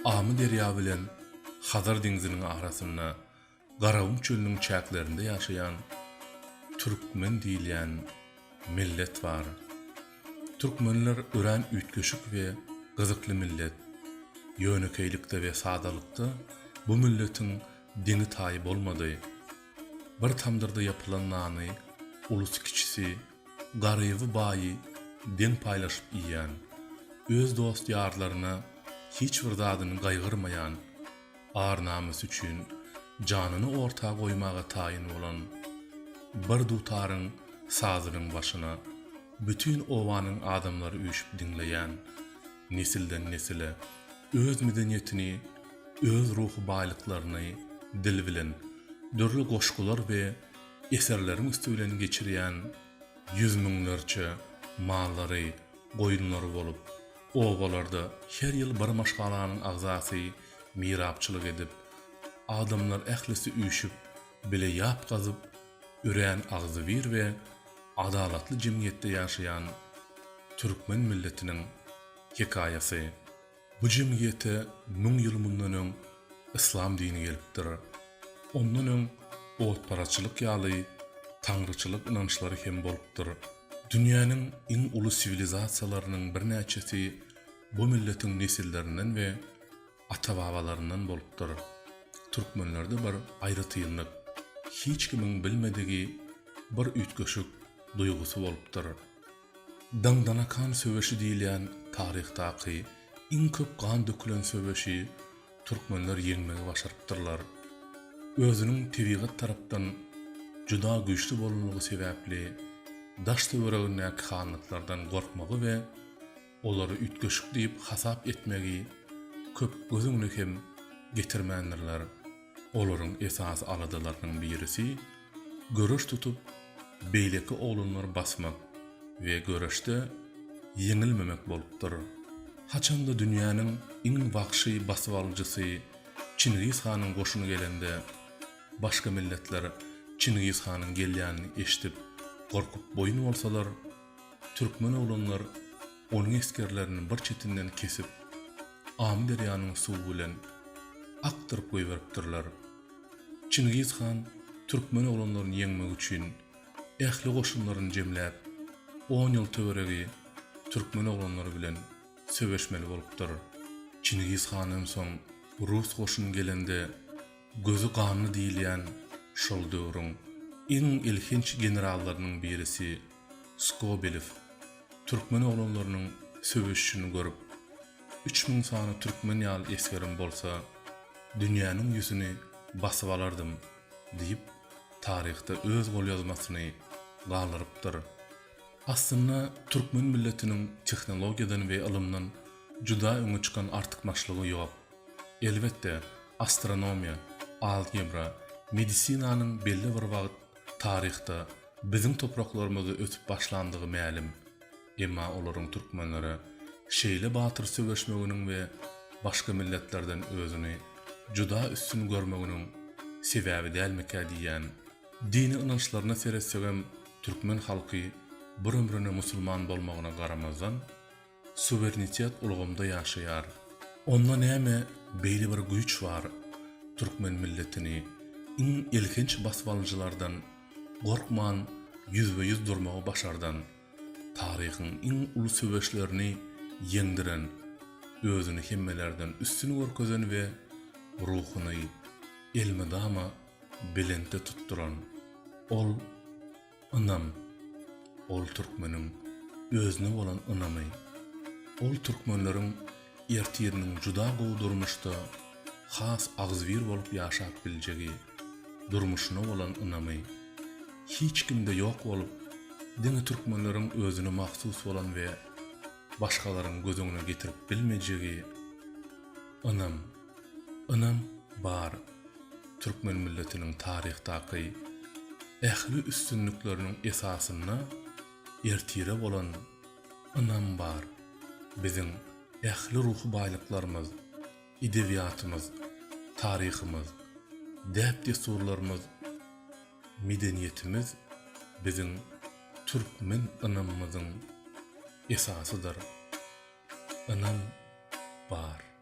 Amyderýa bilen Hazar deňziniň arasynda Garagum çölüniň çäklerinde ýaşaýan türkmen diýilýän millet bar. Türkmenler örän üýtgeşik we gyzykly millet. Ýönekeýlikde we sadalykda bu milletiň deňi-taýy bolmady. Bir tamdyrda ýapylan nany ulusy-kiçisi, garyby-baýy deň paýlaşyp iýýän, öz dost-ýarlaryna hiç bir zadyny gaýgyrmaýan, ar-namysy üçin janyny orta goýmaga taýyn bolan bir dutaryň sazynyň başyna bütin obanyň adamlary üýşüp diňleýän, nesilden-nesile öz medeniýetini, öz ruhy baýlyklaryny dil bilen, dürli goşgular we eserleriň üsti bilen geçirýän ýüz müňlerçe mallary, goýunlary bolup, obalarda her ýyl bir maşgalanyň agzasy mirapçylyk edip, adamlar ählisi üýşüp, bile ýap gazyp, örän agzybir we adalatly jemgyýetde ýaşaýan türkmen milletiniň hekaýasy. Bu jemgyýete müň ýyl mundan öň yslam dini gelipdir. Ondan öň otparazçylyk ýaly taňryçylyk ynançlary hem bolupdyr. Dünýäniň iň uly siwilizasiýalarynyň birnäçesi bu milletiň nesillerinden we ata-babalaryndan bolupdyr. Türkmenlerde bir aýratynlyk, hiç kimiň bilmedigi bir üýtgeşik duýgusy bolupdyr. Daňdanakan söweşi diýilýän taryhdaky iň köp gan dökülen söweşi türkmenler ýeňmegi başarypdyrlar. Özüniň tebigat tarapdan juda güýçli bolanlygy sebäpli daş-töweregindäki hanlyklardan gorkmagy we olary üýtgeşik diýip hasap etmegi köp göz öňüne hem getirmändirler. Olaryň esasy aladalarynyň birisi göreş tutup beýleki oglanlary basmak we göreşde ýeňilmemek bolupdyr. Haçanda dünýäniň iň wagşy basybalyjysy Çingiz hanyň goşuny gelende, başga milletler Çingiz hanyň gelýänini eşidip gorkup boýun bolsalar, türkmen oglanlar onuň esgerlerini bir çetinden kesip, Amyderýanyň suwy bilen akdyryp goýberipdirler. Çingiz han türkmen oglanlaryny ýeňmek üçin ähli goşunlaryny jemläp, on ýyl töweregi türkmen oglanlary bilen söweşmeli bolupdyr. Çingiz handan soň rus goşuny gelende gözi ganly diýilýän şol döwrüň iň elhenç generallarynyň birisi Skobelew türkmen oglanlarynyň söweşişini görüp, 3000 sany türkmen ýaly esgerim bolsa, dünýäniň ýüzüni basyp alardym diýip, taryhda öz golýazmasyny galdyrypdyr. Aslynda türkmen milletiniň tehnologiýadan we ylymdan juda öňe çykan artykmaçlygy ýok. Elbetde, astronomiýa, algebra, medisinanyň belli bir wagt taryhda biziň topraklarymyzda ösüp başlandygy mälim. Emma olaryň türkmenlere şeýle batyr söweşmeginiň we başga milletlerden özüni juda üstün görmeginiň sebäbi dälmikä diýýän. Dini ynançlaryna seretsegem türkmen halky bir ömrüne musulman bolmagyna garamazdan suwerenitet ulgamda ýaşaýar. Onda näme beýle bir güýç bar türkmen milletini iň elhenç basybalyjylardan gorkman ýüzbe-ýüz durmagy başardan, taryhyň iň uly söweşlerini ýeňdiren, özüni hemmelerden üstün görkezen we ruhuny elmydama belentde tutduran ol ynam, ol türkmeniň özüne bolan ynamy, ol türkmenleriň ertiriniň juda gowy durmuşda has agzybir bolup ýaşap biljegi, durmuşyna bolan ynamy hiç kimde ýok bolup, diňe türkmenleriň özüne mahsus bolan we başgalaryň göz öňüne getirip bilmejegi ynam. Ynam bar. Türkmen milletiniň taryhdaky ähli üstünlikleriniň esasynda ertire bolan ynam bar. Biziň ähli ruhy baýlyklarymyz, edebiýatymyz, taryhymyz, däp-dessurlarymyz, medeniýetimiz biziň türkmen ynamymyzyň esasydyr. Ynam bar.